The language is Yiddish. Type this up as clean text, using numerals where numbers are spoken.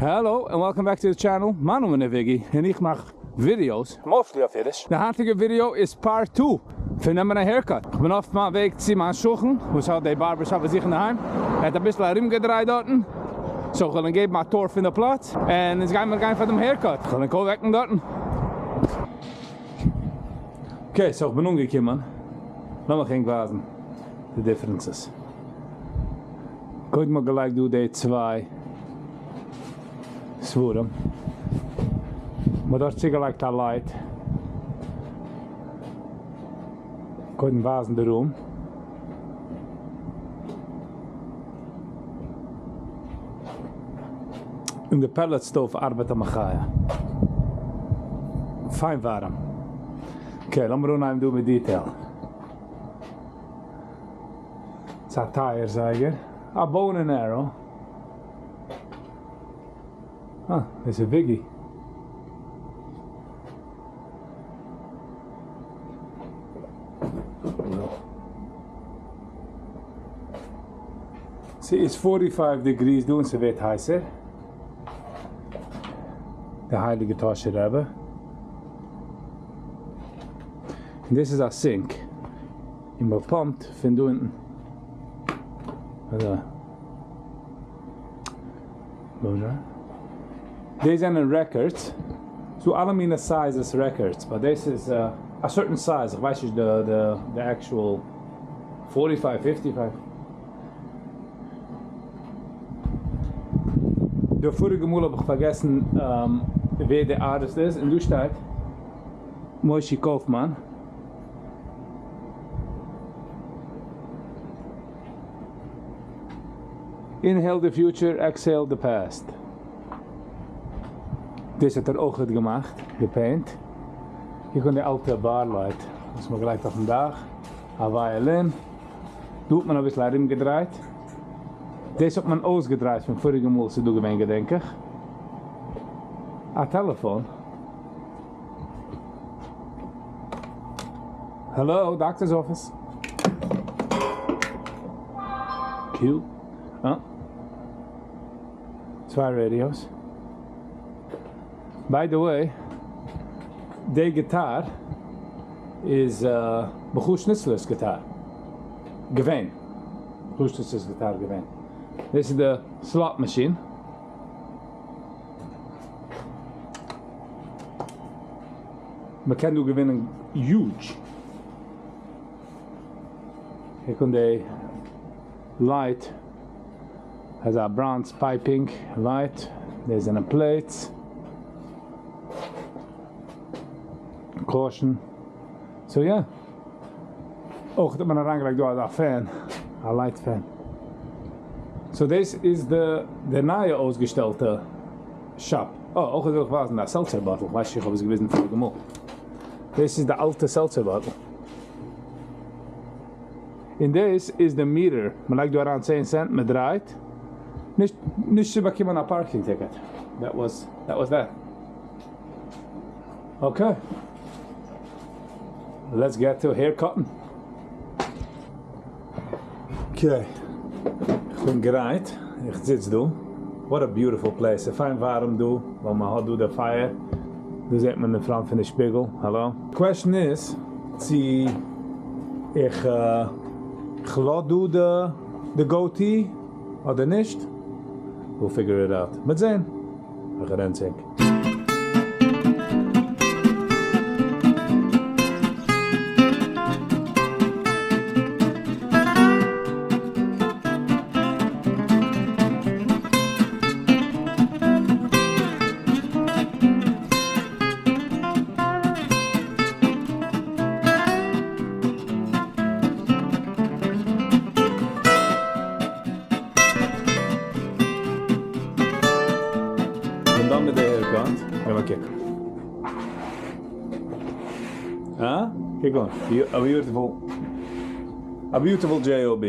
Hello and welcome back to the channel, מיין נאמען איז וויגי און איך מאך ווידיאוס mostly אויף אידיש. די היינטיגע ווידיאו איז part two פון נעמען א haircut. איך בין אויף מיין וועג צו מיין שכן וואס האט די barber shop ביי זיך אינדערהיים, ער האט אביסל ארומגעדרייט דארטן, so איך וועל אים געבן א tour פון די פלאץ און אונז גיימיר גיין פאר דעם haircut. איך וועל ענק אויפוועקן דארטן. Okay, so איך בין אנגעקומען, לאמיך ענק ווייזן די differences. קודם האט געלייגט דא די צוויי ספרים, מ'האט דארט צוגעלייגט א light, קודם ווייזן די room. און די pellet stove ארבעט א מחיה. פיין ווארעם. Okay, לאמיר אנהייבן דא מיט detail. ס'איז א טייער זייגער. א bow and arrow. אה, דאס איז וויגי. ס'איז forty five degrees דא און ס'ווערט הייסער. די הייליגע טאהשער רבי. און דאס איז א sink. און מען פאמפט פון דא אונטן. אזוי. דאס זענען records. ס'דא אלע מיני sizes records, but דאס איז א certain size, איך ווייס נישט די actual forty five, fifty five. די פאריגע מאל האב איך פארגעסן ווער די ארטיסט איז, און דא שטייט מושי קויפמאן. Inhale the future, exhale the past. דאס האט ער אויכעט געמאכט, גע paint. hier קומט די אלטע bar light וואס מ'האט געלייגט אויפן דאך, א violin. דא האט מען אביסל ארומגעדרייט. דאס האט מען אויסגעדרייט פון פאריגע מאל ס'איז דא געווען געדענק איך. א טעלעפאן. Hello, doctor's office. Cute. אה. צוויי radios. By the way, די גיטאר איז בחור שניצלער'ס גיטאר. געווען. בחור שניצלער'ס גיטאר געווען. דאס איז די slot machine. מ'קען דא געווינען huge. hier קומט די light. אזא bronze piping light. דאס זענען plates. Caution. So יא. אויך האט מען אריינגעלייגט דא אזא fan. א light fan. So דאס איז די נייע אויסגעשטעלטע shop. אה, אויך וויל איך ווייזן א seltzer bottle. כ'ווייס נישט איך האב עס געוויזן פאריגע מאל. דאס איז די אלטע seltzer bottle. און דאס איז די meter. מען לייגט דא אריין צען סענט, מען דרייט. נישט נישט צו באקומען א parking ticket. That was that was that. Okay. Let's get to hair cutting. Okay. איך בין גרייט. איך זיץ דא. What a beautiful place. ס'איז פיין ווארעם דא, ווייל מען האט דא די פייער. דא זעט מען די front פון די שפיגל. האלא. Question איז צו איך כ'לאז דא די goatee אדער נישט. We'll figure it out. מ'וועט זען. איך רען צו ענק. כ'בין done מיט די haircut, געב א קוק. הא? קוק אן, a beautiful, a beautiful JOB.